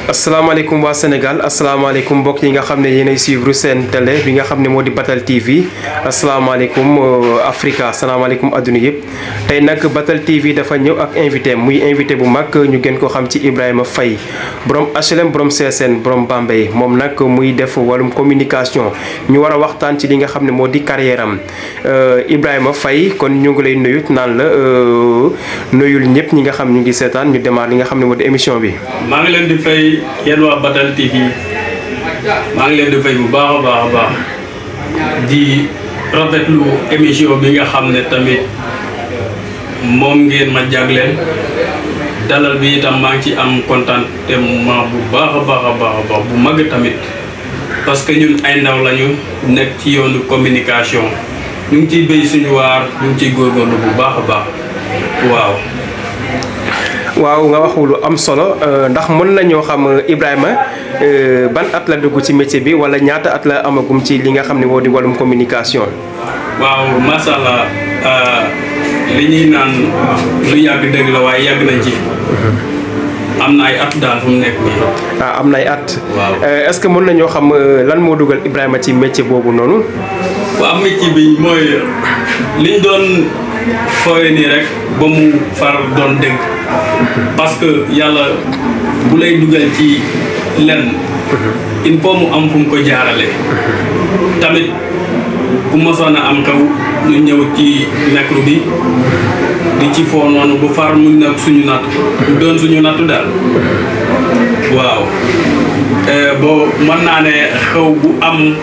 asalaamaaleykum waa Sénégal asalaamaaleykum mbokk yi nga xam ne yéenay suivre seen télé bi nga xam ne moo di Batal TV asalaamaaleykum Africa asalaamaaleykum adduna yëpp tey nag Batal TV dafa ñëw ak invité muy invité bu mag ñu gën ko xam ci Ibrahima Faye borom HLM borom CSN borom Bambey moom nag muy def wàllum communication ñu war a waxtaan ci li nga xam ne moo di carrière am Ibrahima Faye kon ñu ngi lay nuyu naan la nuyul ñëpp ñi nga xam ñu ngi seetaan ñu démarrer li nga xam ne moo di émission bi. maa ngi leen di fay yéen waa Batal TV maa ngi leen di fay bu baax a baax a baax di rafetlu émission bi nga xam ne tamit moom ngeen ma jagleel dalal bi itam maa ngi ci am contentement bu baax a baax a baax a baax bu mag tamit parce que ñun ay ndaw lañu nekk ci yoonu communication ñu ngi ciy béy suñu waar ñu ngi ciy góorgóorlu bu baax a baax waaw. waaw nga wax lu am solo ndax mën nañoo xam Ibrahima ban at la dugg ci métier bi wala ñaata at la amagum ci li nga xam ne moo di wàllum communication. waaw macha allah li ñuy naan lu yàgg dëgg la waaye yàgg nañ ci. am na ay at daal fu mu nekk nii. am na ay at. waaw est-ce que mën nañoo xam lan moo dugal Ibrahima ci métier boobu noonu. waaw métier bi mooy liñ doon fooy nii rek ba mu far doon dëgg. parce que yàlla bu lay dugal ci lenn il faut mu am fu mu ko jaarale tamit bu mosoon a am kaw ñu ñëw ci micro bi di ci foo noonu bu far mu nekk suñu nattu doon suñu nattu daal waaw boo mën naa ne xew bu am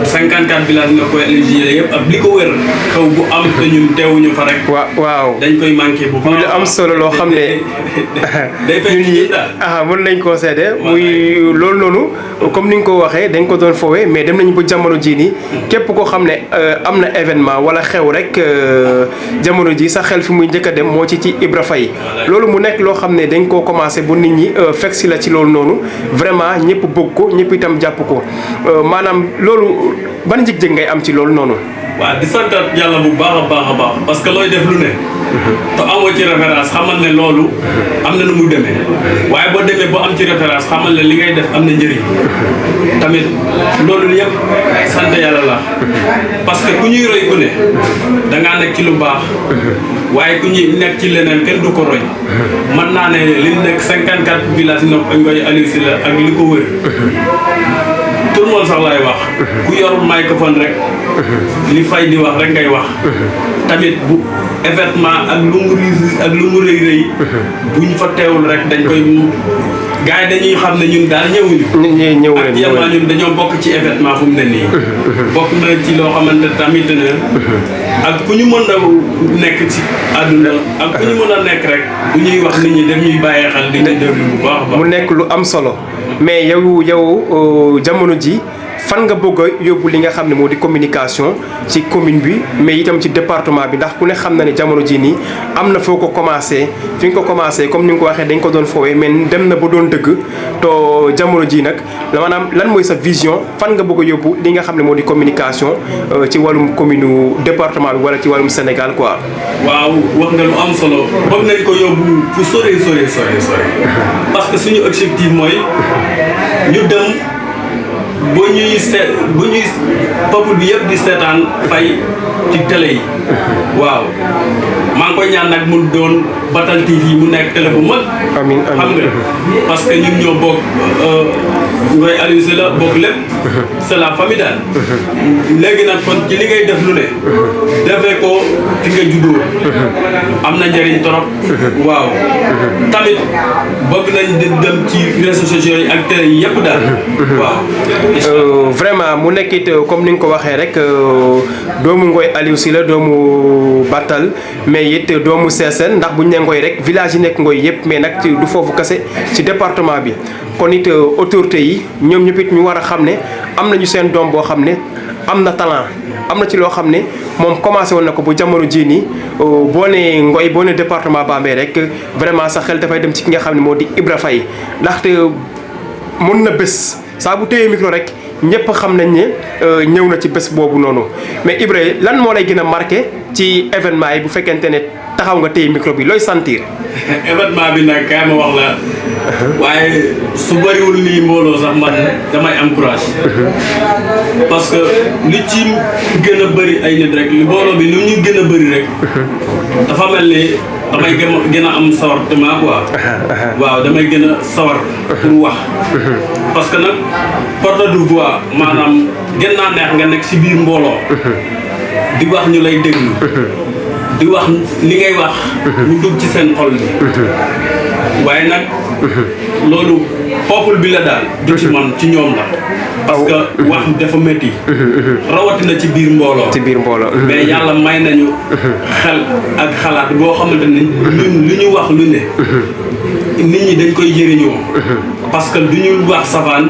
54 villages nga koy éligible yëpp ak li ko wër xew bu am te ñun teewuñu fa rek. waaw dañ koy manqué bu baax. muy lu am solo loo xam ne day fekk ñun ñi mën nañ koo seede muy loolu noonu comme ni nga ko waxee dañ ko doon foowee mais dem nañu ba jamono jii nii képp koo xam ne am na événement wala xew rek jamono ji sa xel fi muy njëkk a dem moo ci Ibra Faye loolu mu nekk loo xam ne dañ koo commencé bu nit ñi fekk si la ci loolu noonu vraiment ñëpp bëgg ko ñëpp itam jàpp ko maanaam loolu ban njëg-njëg ngay am ci loolu noonu. waaw di sant yàlla bu baax a baax a baax parce que looy def lu ne te amoo ci référence xamal ne loolu am na nu mu demee waaye boo demee boo am ci référence xamal ne li ngay def am na njëriñ tamit loolu yëpp sant yàlla la parce que ku ñuy roy ku ne da ngaa nekk ci lu baax waaye ku ñuy nekk ci leneen kenn du ko roy mën naa ne li nekk 54 villages yi nopp ngoy Aliou Sylla ak li ko wër tout le monde sax laay wax ku yor microphone rek li Faye di wax rek ngay wax tamit bu événement ak lu mu riis ak lu mu rëy rëy bu ñu fa teewul rek dañ koy gars yi dañuy xam ne ñun daal ñëwuñu actuellement ñun dañoo bokk ci événement fu mu ne nii bokk na ci loo xamante tamit ne ak ku ñu mën a nekk ci àdduna ak ku ñu mën a nekk rek bu ñuy wax nit ñi def ñuy bàyyee xel di ñu déglu bu baax a baax. mu nekk lu am solo mais yow jamono ji fan nga bëgg a yóbbu li nga xam ne moo di communication ci commune bi mais itam ci département bi ndax ku ne xam na ne jamono ji nii am na foo ko commencé fi nga ko commencé comme ni nga ko waxee dañ ko doon foowee mais dem na ba doon dëgg to jamono ji nag maanaam lan mooy sa vision fan nga bëgg a yóbbu li nga xam ne moo di communication ci wàllum commune département bi wala ci wàllum Sénégal quoi. waaw wax nga lu am solo bëgg nañ ko yóbbu fu sore parce que suñu objectif mooy ñu dem. bu ñuy peuple bi yëpp di seetaan Faye ci télé yi waaw maa ngi koy ñaan nag mu doon Batal TV mu nekk télé bu mag. amiin amiin xam nga parce que ñun ñoo bokk ngoy Aliou Sylla bokk lépp c'est la famille daal léegi nag kon ci li ngay def lu ne defee ko fi nga juddoo am na njëriñ trop waaw tamit bëgg nañ di dem ci réseaux sociaux yi ak télé yi yëpp daal waaw. vraiment mu nekkit comme ni nga ko waxee rek doomu ngoy Aliou Sylla doomu Batal mais it doomu CSN ndax buñ ne ngoy rek village yi nekk ngoy yëpp mais nag du foofu kese ci département bi kon it autorité yi ñoom ñëpp it ñu war a xam ne am nañu seen doom boo xam ne am na talent am na ci loo xam ne moom commencé woon na ko bu jamono jii nii boo nee ngoy boo nee département Bambey rek vraiment sa xel dafay dem ci ki nga xam ne moo di Ibra Faye ndaxte mën na bés saa bu téyee micro rek ñëpp xam nañ ne ñëw na ci bés boobu noonu mais Ibra lan moo lay gën a marqué ci événement yi bu fekkente ne taxaw nga téye micro bi looy sentir. événement bi nag kaay ma wax la waaye su bëriwul nii mbooloo sax man damay am courage parce que li ci gën a bëri ay nit rek mbooloo bi lu ñu gën a bëri rek dafa mel ni damay gën a am sawartement quoi waaw damay gën a sawar pour wax parce que nag porte de voix maanaam gën naa neex nga nekk si biir mbooloo di wax ñu lay déglu di wax li ngay wax mu dugg ci seen xol bi waaye nag loolu peuple bi la daal du ci man ci ñoom la parce que wax dafa métti rawatina ci biir mbooloo mais yàlla may nañu xel ak xalaat boo xamante ne ñun li ñu wax lu ne nit ñi dañ koy jëriñoo parce que du ñu wax safaan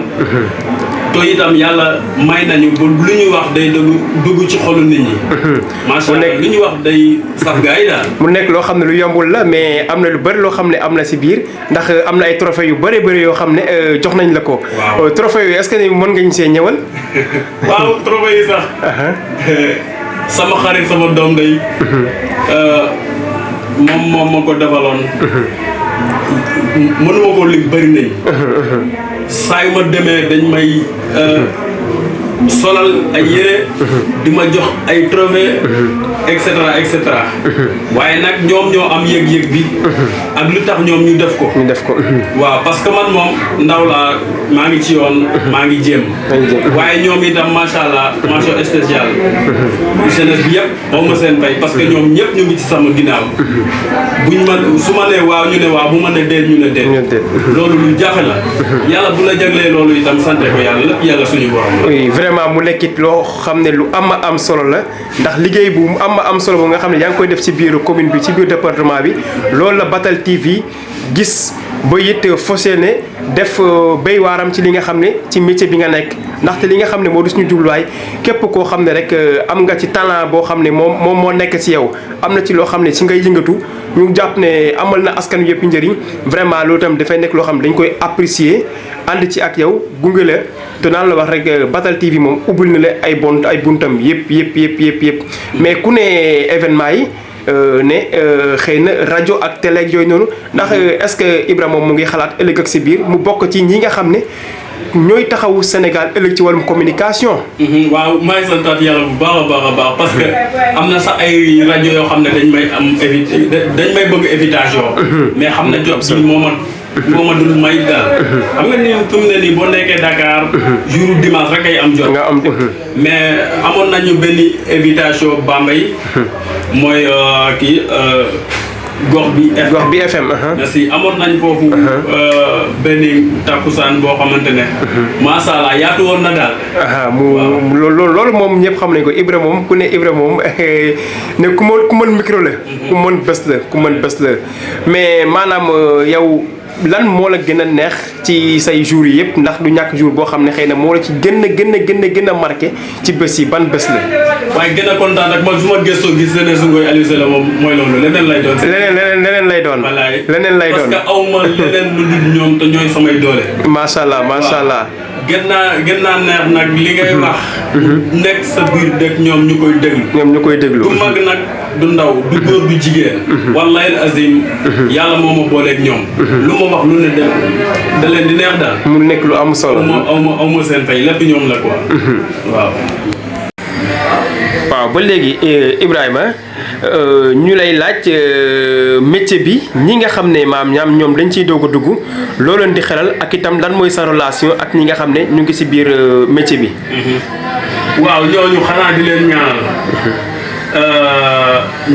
to itam yàlla may nañu ba lu ñuy wax day dugg ci xolu nit ñi macha allah lu ñuy wax day saf gaa yi daal mu nekk loo xam ne lu yombul la mais am na lu bëri loo xam ne am na si biir ndax am na ay trophée yu bëri bëri yoo xam ne jox nañ la ko trophée yooyu est-ce que mën nga ñu see ñëwal waaw trophée yi sax sama xarit sama doom day moom ma ko defaloon mënuma ko lim bëri nañ saa yu ma demee dañ may solal ay yére di ma jox ay trophée et cetera waaye nag ñoom ñoo am yëg-yëg bi ak lu tax ñoom ñu def ko waaw parce que man moom ndaw laa maa ngi ci yoon maa ngi jéem waaye ñoom itam macha allah mention spéciale jeunesse bi yëpp xaw ma seen fay parce que ñoom ñëpp ñu ngi ci sama ginnaaw buñ ma su ma nee waaw ñu ne waaw bu ma ne déet ñu ne déet loolu lu jafe la yàlla bu la jaglee loolu itam sante ko yàlla lépp yàlla suñu borom la vraiment mu nekkit loo xam ne lu am solo la ndax liggéey bu am solo bu nga xam ne yaa ngi koy def ci biir commune bi ci biir département bi loolu la Batal TV gis ba it fas yéene def béy waaram ci li nga xam ne ci métier bi nga nekk ndaxte li nga xam ne moo du suñu jubluwaay képp koo xam ne rek am nga ci talent boo xam ne moom moo nekk ci yow am na ci loo xam ne ci ngay yëngatu ñu jàpp ne amal na askan wi yëpp njëriñ vraiment loolu tam dafay nekk loo xam ne dañ koy apprécier ànd ci ak yow gunge la te naan la wax rek Batal TV moom ubbil na la ay buntam yëpp mais ku ne événement yi ne xëy na rajo ak télé ak yooyu noonu ndax est-ce que Ibra moom mu ngi xalaat ëllëg ak si biir mu bokk ci ñi nga xam ne ñooy taxawu Sénégal ëllëg ci wàllum communication. waaw maa ngi santaat yàlla bu baax a baax parce que am na sax ay rajo yoo xam ne dañ may bëgg invitation. mais xam na jot bi moo ma dul may daal. xam nga ni fi mu ne nii boo nekkee Dakar. jour dimanche rek ay am jot. nga am mais amoon nañu benn invitation Bambey. mooy kii gox bi FM. merci amoon nañ foofu benn takkusaan boo xamante ne. macha allah yaatu woon na daal. loolu moom ñëpp xam nañ ko Ibra moom ku ne Ibra moom ne ku mën micro la. ku mën bés la mais maanaam yow. lan moo la gën a neex ci say jours yi yëpp ndax du ñàkk jour boo xam ne xëy na moo la ci gën a marqué ci bés yi ban bés la. waaye gën a kontaan rek man su ma gëstoo gis Jeunesse Ngoye Aliou Sylla moom mooy loolu leneen lay doon. leneen lay doon. leneen lay doon parce que aw ma leneen lu dul ñoom te ñooy samay doole. macha allah. gën naa neex nag li ngay wax. nekk sa biir dëkk ñoom ñu koy déglu. du mag nag du ndaw du góor du jigéen. wallahi azim. yàlla moo ma booleeg ñoom. lu ma wax lu ne da leen di neex daal. mu nekk lu am solo. aw ma seen fay lépp ñoom la quoi. waaw ba léegi Ibrahima ñu lay laaj métier bi ñi nga xam ne ñoom dañ ciy doog a dugg loo leen di xelal ak itam lan mooy sa relation ak ñi nga xam ne ñu ngi ci biir métier bi. waaw ñooñu xanaa di leen ñaanal.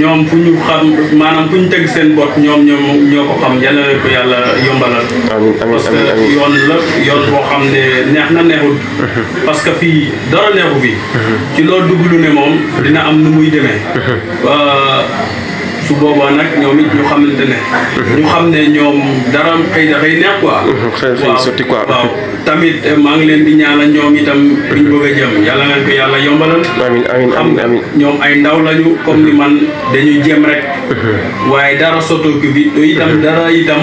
ñoom fu ñu xam maanaam fu ñu teg seen bot ñoo ko xam yal na leen ko yàlla yombalal. amiin parce que yoon boo xam ne neex na neexul. parce que fii dara neexu fi. ci loolu dugg lu ne moom dina am nu muy demee. su boobaa nag ñoom it ñu xamante ne. ñu xam ne ñoom dara xëy dafay neex quoi. xëy sotti quoi. waaw tamit maa ngi leen di ñaanal ñoom itam fi ñu bëgg a jëm yàlla leen ko yàlla yombalal. amiin ñoom ay ndaw lañu comme ni man dañuy jéem rek. waaye dara sottoo ko fi te itam dara itam.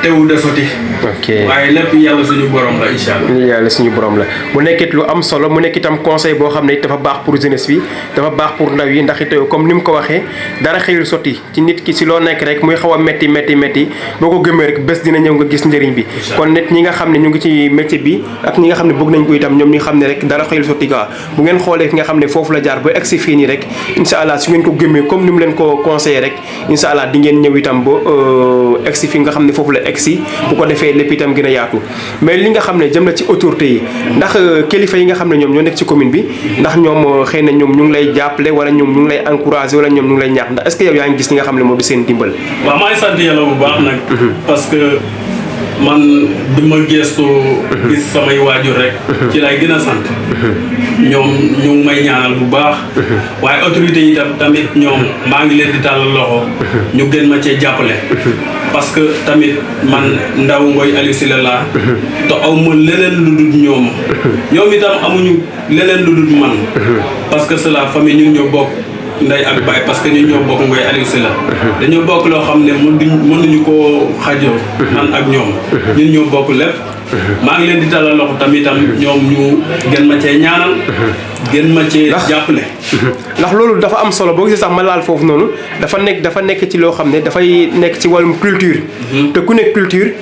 teewul de sotti. ok waaye lépp yàlla suñu borom la incha allah. yàlla suñu borom la mu nekkit lu am solo mu nekk itam conseil boo xam ne dafa baax pour jeunesse bi dafa baax pour ndaw yi ndax it comme ni mu ko waxee dara xëyul sotti ci nit ki si loo nekk rek muy xaw a métti boo ko gëmee rek bés dina ñëw nga gis njëriñ bi kon nit ñi nga xam ne ñu ngi ci métier bi ak ñi nga xam ne bëgg nañ ko itam ñoom ñi xam ne rek dara xëyul sotti quoi bu ngeen xoolee fi nga xam ne foofu la jaar ba egsi fii nii rek incha allah su ngeen ko gëmee comme ni mu leen ko conseillé rek incha allah di ngeen ñëw itam ba egsi fi nga xam ne foofu la egsi bu ko defee lépp itam gën a yaatu mais li nga xam ne jëm na ci autorité yi ndax kilifa yi nga xam ne ñoom ñoo nekk ci commune bi ndax ñoom xëy na ñoom ñu ngi lay jàppale wala ñoom ñu ngi lay encouragé wala ñoom ñu ngi lay ñaax ndax est-ce que yow yaa ngi gis ñi nga xam ne moo di seen dimbal. waaw maa ngi sant yàlla bu baax nag. parce que man bi ma gestu gis samay waajur rek. ci lay gën a sant. ñoom ñu ngi may ñaanal bu baax. waaye autorité yi tamit ñoom maa ngi leen di tàllal loxo. ñu gën ma cee jàppale. parce que tamit man ndaw Ngoye Aliou Sylla laa. te aw ma leneen lu dul ñoom. ñoom itam amuñu leneen lu dul man. parce que c'est la famille ñun ñoo bokk ndey ak baay parce que ñun ñoo bokk Ngoye Aliou Sylla. dañoo bokk loo xam ne mënuñu koo xajoo. man ak ñoom. ñun ñoo bokk lépp. maa ngi leen di talal loxo tamitam ñoom ñu gën ma cee ñaanal. gën ma cee jàppale. ndax loolu dafa am solo boo gisee sax ma laal foofu noonu dafa nekk ci loo xam ne dafay nekk ci wàllum culture. te ku nekk culture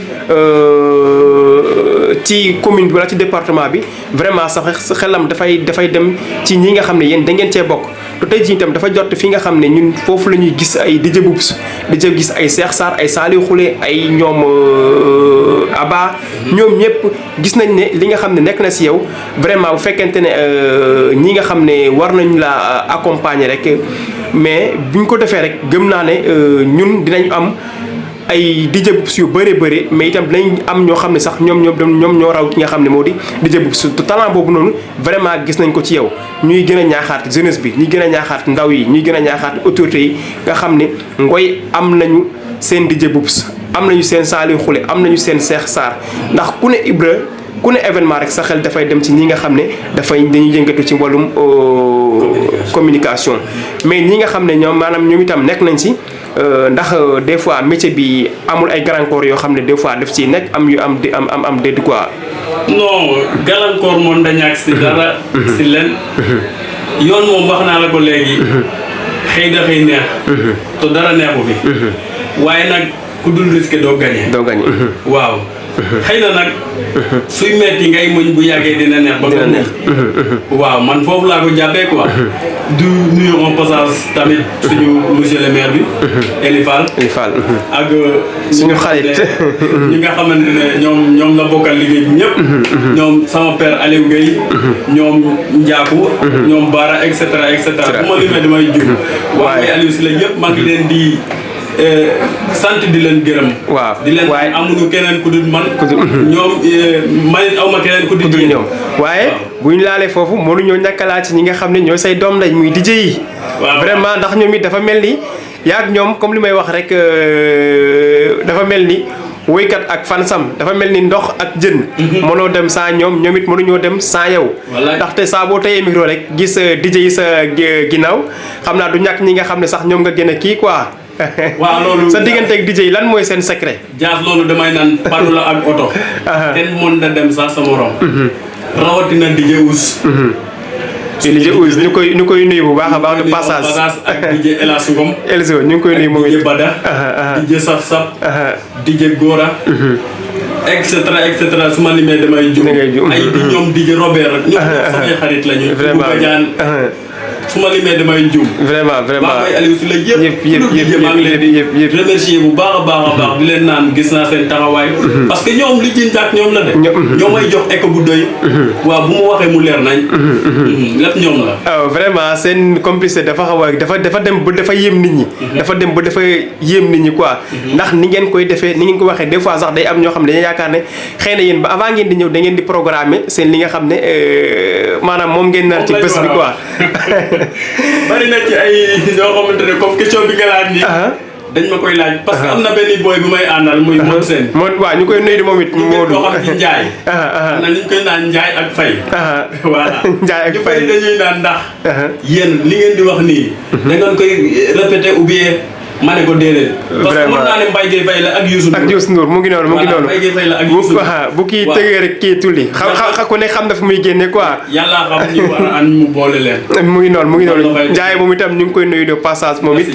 ci commune bi wala ci département bi vraiment sax xelam dafay dem ci ñi nga xam ne yéen da ngeen cee bokk. te tey jii itam dafa jot fi nga xam ne ñun foofu la ñuy gis ay DJ Boubs di gis ay Cheikh Sarr ay Saliou Khoulé ay ñoom Aba ñoom ñëpp gis nañ ne li nga xam ne nekk na si yow vraiment bu fekkente ne ñi nga xam ne war nañ la accompagner rek mais buñ ko defee rek gëm naa ne ñun dinañ am ay DJ Boubs yu bëri mais itam dinañ am ñoo xam ne sax ñoom ñoo raw ki nga xam ne moo di DJ Boubs te talent boobu noonu vraiment gis nañ ko ci yow ñuy gën a ñaaxaat jeunesse bi ñuy gën a ñaaxaat ndaw yi ñuy gën a ñaaxaat autorités yi nga xam ne Ngoye am nañu seen DJ Boubs am nañu seen Saliou Khoulé am nañu seen Cheikh Sarr ndax ku ne Ibra ku ne événement rek sa xel dafay dem ci ñi nga xam ne dañuy yëngatu ci wàllum communication mais ñi nga xam ne ñoom maanaam ñoom itam nekk nañ ci ndax des fois métier bi amul ay gàllankoor yoo xam ne des fois daf ciy nekk am yu am déet quoi. non gàllankoor moom da ñàkk si dara. si len yoon moom wax naa la ko léegi. xëy da xëy neex. te dara neexu fi. waaye nag ku dul risqué doo gagné. waaw. xëy na nag suy metti ngay muñ bu yàggee dina neex ba dina neex. waaw man foofu laa ko jàppee quoi. du nuyu en passage tamit suñu monsieur le maire bi. Eli Fall. ak suñu xarit ñi nga xamante ne ñoom la bokkal liggéey bi ñëpp. ñoom sama père Aliou Gueye. ñoom Ndiakou. ñoom Baara et cetera et cetera bu ma limee damay jub. waaye Aliou Sylla yëpp maa ngi leen di. sant di leen gërëm. waaw di leen amuñu keneen ku dul man. ñoom man aw ma keneen ku dul ñoom. waaye bu ñu laalee foofu mënuñoo ñàkkalaat ci ñi nga xam ne ñooy say doom lañ muy DJ yi. vraiment ndax ñoom it dafa mel ni yaa ak ñoom comme li may wax rek dafa mel ni woykat ak fansam dafa mel ni ndox ak jën. mënoo dem sans ñoom it mënuñoo dem sans yow. ndaxte saa boo teyee micro rek gis DJ yi sa ginnaaw xam naa du ñàkk ñi nga xam ne sax ñoom nga gën a kii quoi. waaw loolu sa digganteeg DJ yi lan mooy seen secret. Dias loolu damay naan paru la ak oto. kenn mën na dem sax sa morom. rawatina DJ Ous. DJ Ous ñu koy nuyu bu baax a baax de passage. ak DJ Elas Ngom. Elzo ñu ngi koy nuyu moom it DJ Bada. DJ Saf Saf. DJ Gora. et cetera su ma limee damay jum. ay di ñoom DJ Robert rek. ñoom samay xarit lañu. vraiment su ma limee damay juum. vraiment maa ngi Aliou Sylla yëpp maa ngi leen di remercier bu baax a baax di leen naan gis naa seen taxawaay. parce que ñoom li jën ak ñoom la de. ñoo may jox écho bu doy. waaw bu ma waxee mu leer nañ. lépp ñoom la. waaw vraiment seen complicité dafa xaw a dafa dem ba dafa yéem nit ñi. dafa dem ba dafa yéem nit ñi quoi. ndax ni ngeen koy defee ni ngeen ko waxee des fois sax day am ñoo xam ne dañuy yaakaar ne xëy na yéen ba avant ngeen di ñëw da ngeen di programmer seen li nga xam ne maanaam moom ngeen nar ci bés bi quoi. bari na ci ay ñoo xamante ne comme question bi nga laaj nii. dañ ma koy laaj parce que am na benn boy bi may àndal muy Modou Sène. waaw ñu koy nuyu moom it. Modou ñu koy xam ci Ndiaye. na ñu koy naan Ndiaye ak Faye. voilà Ndiaye ak Faye ñu dañuy naan ndax. yéen li ngeen di wax nii. da ngeen koy répéter ou bien ma ne ko déedéet. parce que mën naa ne Mbaye Gueye Faye la ak Youssou Ndour. ak Youssou Ndour mu ngi noonu mu ngi noonu. Mbaye Gueye Faye la ak Youssou Ndour. bu kii tëgee rek kii tulli. xam ku ne xam na fu muy génne quoi. yàlla xam ni war a mu boole leen. mu ngi noonu mu ngi noonu Ndiaye moom itam ñu ngi koy nuyu de passage moom it.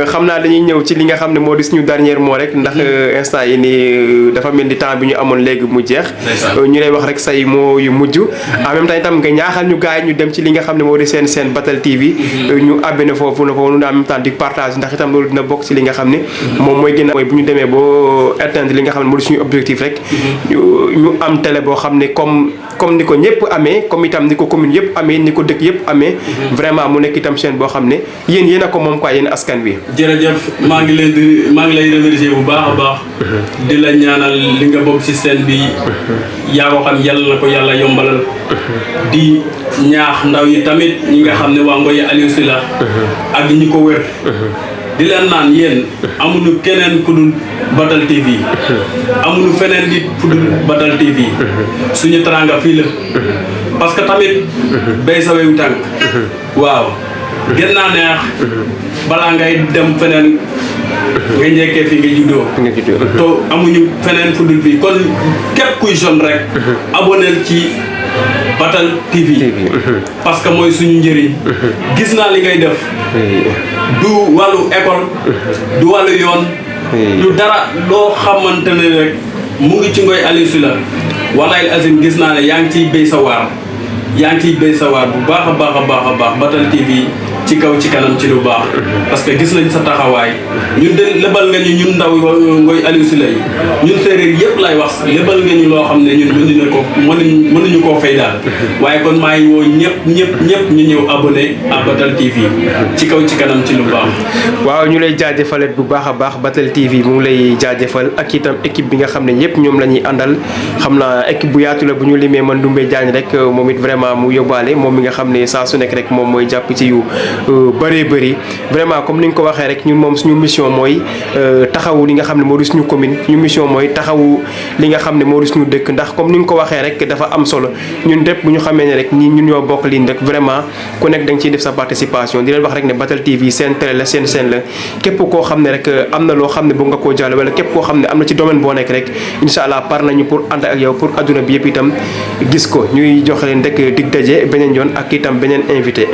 xam naa dañuy ñëw ci li nga xam ne moo di suñu dernier mot rek ndax instant yi nii dafa mel ni temps bi ñu amoon léegi mu jeex. ñu lay wax rek say moo yu mujj. en même temps itam nga ñaaxal ñu gars yi ñu dem ci li nga xam ne moo di seen Batal TV. ñu abonné foofu en même temps di partage ndax itam loolu dina bokk ci li nga xam ne moom mooy gën a mooy bu ñu demee boo atteindre li nga xam ne moo di suñu objectif rek ñu am télé boo xam ne comme ni ko ñëpp amee comme itam ni ko commune yëpp amee ni ko dëkk yëpp amee vraiment mu nekk itam chaîne boo xam ne yéen a ko moom quoi yéen askan wi. jërëjëf maa ngi lay remercier bu baax a baax di la ñaanal li nga bokk ci scène bi yaa ko xam yàlla na ko yàlla yombalal di ñaax ndaw yi tamit ñi nga xam ne waa Ngoye Aliou Sylla ak ñi ko wër di leen naan yéen amuñu keneen ku dul Batal TV amuñu feneen nit ku dul Batal TV suñu teranga fii la parce que tamit bay sa wewu tànk waaw gën naa neex balaa ngay dem feneen nga njëkkee fi nga juddoo to amuñu feneen fu dul fii kon képp kuy jeune rek abonné ci Batal TV parce que mooy suñu njëriñ gis naa li ngay def du wàllu école du wàllu yoon du dara loo xamante ne rek mu ngi ci Ngoye Aliou Sylla wallahi azim gis naa ne yaa ngi ciy béy sa waar bu baax a baax a baax a baax Batal TV ci kaw ci kanam ci lu baax parce que gis nañ sa taxawaay ñun de lebal nga ñu ñun ndaw Ngoye Aliou Sylla yi ñun séeréer yëpp lay wax lebal nga ñu loo xam ne ñun mënuñu koo fay daal waaye kon maa ngi woo ñëpp ñu ñëw abonné à Batal TV ci kaw ci kanam ci lu baax. waaw ñu lay jaajëfalet bu baax a baax Batal TV mu ngi lay jaajëfal ak itam équipe bi nga xam ne ñëpp ñoom la ñuy àndal xam naa équipe bu yaatu la bu ñu limee man Ndoumbe Diagne rek moom it vraiment mu yóbbaale moom mi nga xam ne saa su nekk rek moom mooy jàpp ci yu bëree bëri vraiment comme ni nga ko waxee rek ñun moom suñu mission mooy taxawu li nga xam ne moo di suñu commune suñu mission mooy taxawu li nga xam ne moo di suñu dëkk ndax comme ni nga ko waxee rek dafa am solo ñun lépp bu ñu xamee ne rek ñun ñoo bokk liin rek vraiment ku nekk da nga ciy def sa participation di leen wax rek ne Batal TV seen télé la seen scène la képp koo xam ne rek am na loo xam ne bëgg nga koo jàll wala képp koo xam ne am na ci domaine boo nekk rek incha allah par nañu pour ànd ak yow pour adduna bi yëpp itam gis ko ñuy jox leen rek dig daje beneen yoon ak itam beneen invité.